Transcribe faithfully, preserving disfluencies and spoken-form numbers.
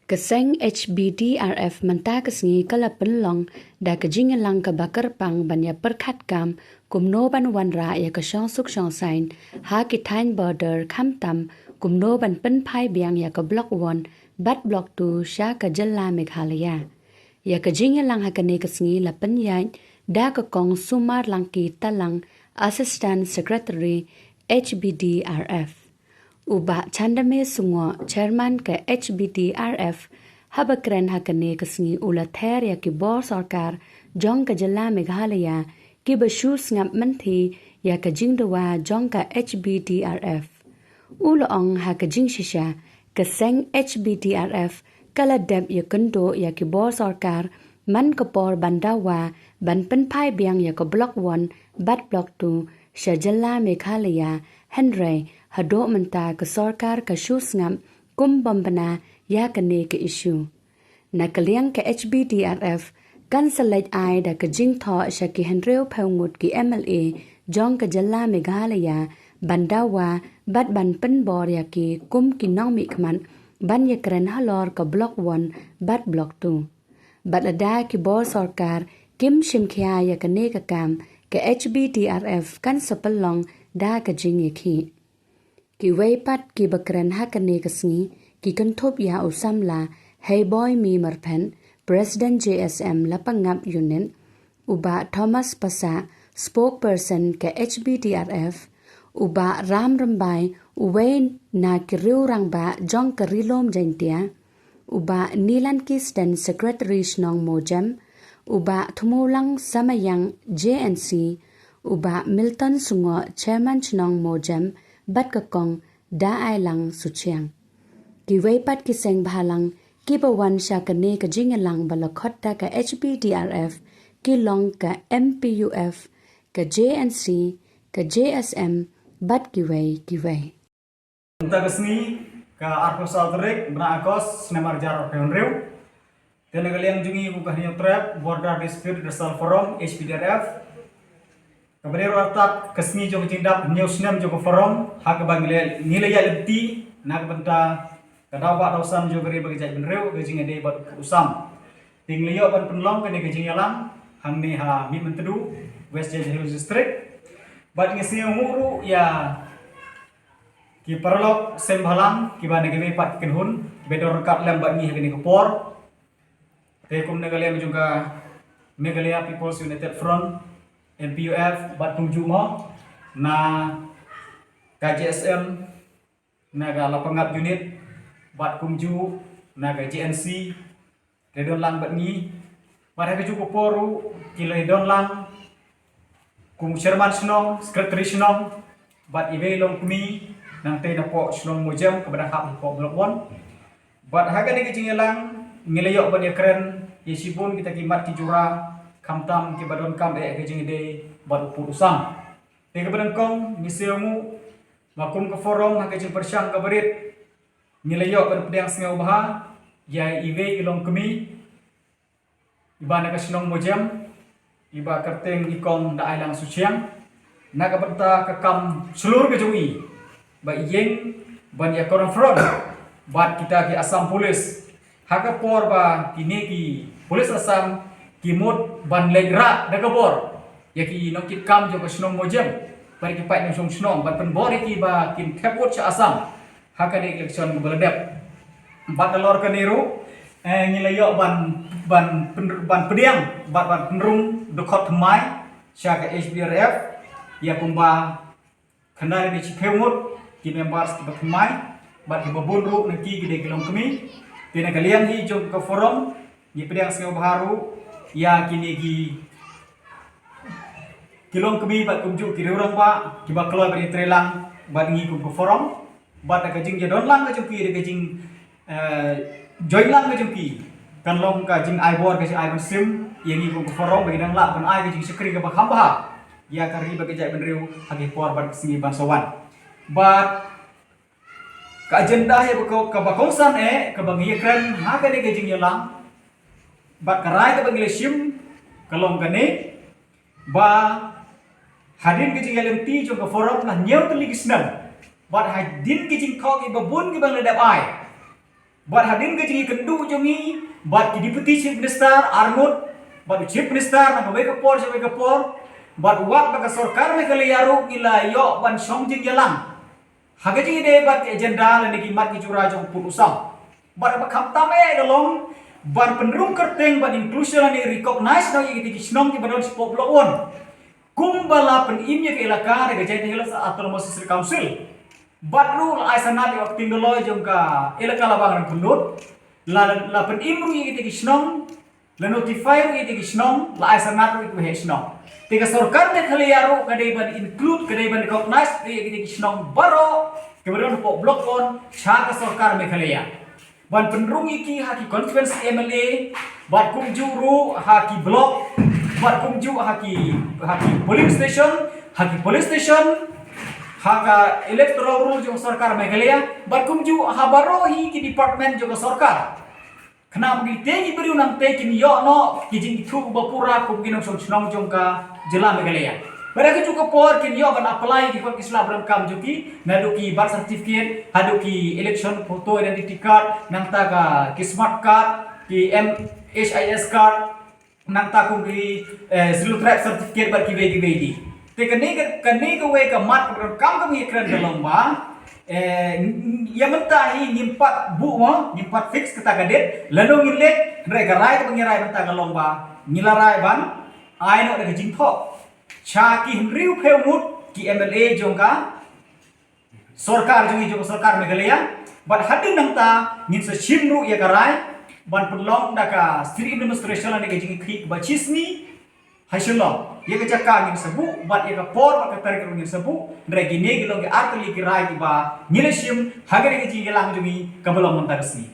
Ka seng H B D R F mynta ka sngi ka la pynlong da ka jingïalang kaba kyrpang ban ïa pyrkhat kam kumno ban wanrah ïa ka shongsuk shongsaiñ ha ki thaiñ border, khamtam kumno ban pynphai biang ïa ka Block One bad Block Two sha ka jylla Meghalaya. Ïa ka jingïalang ha kane ka sngi la pynïaid da ka Kong Sumar Langki Talang, Assistant Secretary H B D R F. U Bah Chandame Sungoh, Chairman ka H B D R F, haba kren ha kane ka sngi u la ther ïa ki bor sorkar jong ka jylla Meghalaya kiba shu sngap mynthi ïa ka jingdawa jong ka H B D R F. U la ong ha ka jingshisha, ka seng H B D R F ka la dep ïakynduh ïa ki bor sorkar man ka por ban dawa ban pynphai biang ïa ka Block One bad Block Two sha jylla Meghalaya, hynrei haduh mynta ka sorkar ka shu sngap kum bym bna ïa kane ka issue. Na ka liang ka H B D R F kan sa leit ai da ka jingthoh sha ki hynriewphew ngut ki M L A jong ka jylla Meghalaya ban dawa bad ban pynbor ïa ki kum ki nongmihkhmat ban ïakren halor ka Block One bad Block Two. Bad lada ki bor sorkar kim shim khia ïa kane ka kam, ka H B D R F kan sa pynlong da ka jingïakhih. Kiwei pat kiba kren ha kane ka sngi ki kynthup ïa u samla Heiboi Myrphen, President J S M Lapangap Unit, u Bah Thomas Passah, Spokesperson ka H B D R F, u Bah Ram Rymbai, uwei na ki riew rangbah jong ka Ri Lum Jaiñtia, u Bah Nilan Kisten, Secretary Shnong Mawjem, u Bah Thmulang Samaiang, J N C, u Bah Milton Sungoh, Chairman Shnong Mawjem, bad ka Kong Daalang Suchiang. Kiwei pat ki seng bhalang kiba wan sha kane ka jingïalang ba la khot da ka H B D R F ki long ka M P U F, ka J N C, ka J S M, bad kiwei kiwei. Mynta ka sngi, ka arphew saw tarik bnai August, snem ar hajar arphew hynriew. Te na ka liang jong ngi kum ka Hynñiewtrep Border Dispute Redressal Forum, H B D R F, kaba dei ruh artat ka sngi jong ka jingdap hynñiew snem jong ka forum, ha kaba ngi la, ngi la ïaid lynti na ka bynta ka daw bah daw san jong ka ri bad ka jaitbynriew, ka jingïadei bad u sam. Te ngi la ïoh ban pynlong kane ka jingïalang hangne ha Mihmyntdu, West Jaintia Hills District. Bad ngi sngewnguh ruh ïa ki paralok seng bhalang kiba na kiwei pat ki kynhun ba don ryngkat lem bad ngi ha kane ka por. Te kum na ka liang jong ka Meghalaya People's United Front, M P U F, bad kumjuh mo na ka J S M, na ka Lapangap Unit, bad kumjuh na ka J N C, ki la don lang bad ngi. Bad ha kajuh ka por ruh ki la don lang kum u Chairman Shnong, Secretary Shnong, bad iwei i longkmie nangtei napoh Shnong Mawjem kaba dang hap hapoh Block One. Bad ha kane ka jingïalang ngi la ïoh ban ïakren ïa shibun kita ki mat ki jura, khamtam kiba donkam eh ha ka jingïadei bad u pud u sam. Te kaba nyngkong ngi sngewnguh ba kum ka forum ha ka jingpyrshang kaba rit ngi la ïoh ban pdiang sngewbha ïa iwei i longkmie iba na ka Shnong Mawjem, iba kyrteng i Kong Daalang Suchiang, na ka bynta ka kam shlur ka jong i ba i ïeng ban ïa confront bad kita ki Assam Police. Ha ka por ba kine ki Police Assam ki mut ban leit rah da ka bor ïa ki nongkitkam jong ka Shnong Mawjem bad ki paid nongshong shnong ban pynbor ïa ki ba kin thep vote sha Assam ha kane ka election kaba la dep. Bad halor kane ruh, eh, ngi la ïoh ban, ban pyn-, ban pdiang bad ban pynrung dkhot thymmai sha ka H B D R F ïa kumba khyndai lane shiphew ngut ki members kiba thymmai bad kiba bun ruh na ki ki dei ki longkmie. Te na ka liang hi jong ka forum ngi pdiang sngewbha ruh ïa kine ki, ki longkmie bad kumjuh ki riew rangbah kiba kloi ban ïatreilang bad ngi kum ka forum. Bad da ka jingïadon lang ka jong ki, da ka jing, eh, join lang ka jong ki, kan long ka jingai bor, ka jingai mynsiem ïa ngi kum ka forum ba ngi dang lah ban ai ka jingshakri kaba kham bha ïa ka ri bad ka jaitbynriew ha ki por bad ki sngi ban sa wan. Bad ka agenda hi ba ko, kaba kongsan eh kaba ngi ïakren ha kane ka jingïalang bad ka rai kaba ngi la shim ka long kane ba hadien ka jingïalam ti jong ka forum la hynñiew tylli ki snem bad hadien ka jingkhoh kiba bun kiba ngi la dep ai, Bad hadien ka jingïakynduh jong ngi bad ki Deputy Chief Minister arngut, bad u Chief Minister na kawei ka por sha kawei ka por, bad wat bad ka sorkar Meghalaya ruh ngi la ïoh ban shong jingïalang ha ka jingïadei bad ka agenda lane ki mat ki jura jong u pud u saw. Bad kaba khamtam eh ka long ban pynrung kyrteng bad inclusion lane recognize noh ïa kitei ki shnong kiba don shapoh Block One kumba la pynim ïa ka elaka da ka Jaintia Hills Autonomous District Council. Bad ruh la ai sanad ïa u Acting Doloi jong ka elaka Labang Rangkyndud, la, la pynim ruh ïa kitei ki shnong, la notify ruh ïa kitei ki shnong, la ai sanad ruh ïa ki waheh shnong. Te ka sorkar Meghalaya ruh ka dei ban include, ka dei ban recognize ïa kitei ki shnong baroh kiba don hapoh Block One sha ka sorkar Meghalaya, ban pynrung ïa ki ha ki constituency M L A, bad kumjuh ruh ha ki block, bad kumjuh ha ki, ha ki polling station, ha ki polling station, ha ka electoral roll jong sorkar Meghalaya, bad kumjuh ha baroh hi ki department jong ka sorkar. Khnang ba kitei ki briew nangtei kin ïoh noh ki jingithuh ba pura kum ki nongshong shnong jong ka jylla Meghalaya. Bad ha kajuh ka por kin ïoh ban apply ki kot ki sla ba donkam jong ki, naduh ki birth certificate haduh ki election photo identity card, nangta ka ki smart card, ki M H I S card, nangta kum ki, eh, Scheduled Tribe certificate bad kiwei kiwei de. Te kane ka, kane kawei ka mat kaba donkam ka ngi kren ka long ba, eh, ïa mynta hi ngim pat buh mo, ngim pat fix kata ka date, lano ngin leit, hynrei ka rai kaba ngi rai mynta ka long ba ngi la rai ban ai noh da ka jingthoh sha ki hynriewphew ngut ki M L A jong ka sorkar jong ngi, jong ka sorkar Meghalaya. Bad hadien nangta ngin sa shim ruh ïa ka rai ban pynlong da ka state administration lane ka jingïakhih kaba shi sngi ha Shillong. Ïa ka jaka ngin sa buh bad ïa ka por bad ka tarik ruh ngin sa buh. Hynrei kine ki long ki artylli ki rai kiba ngi la shim ha kane ka jingïalang jong ngi kaba long mynta ka sngi.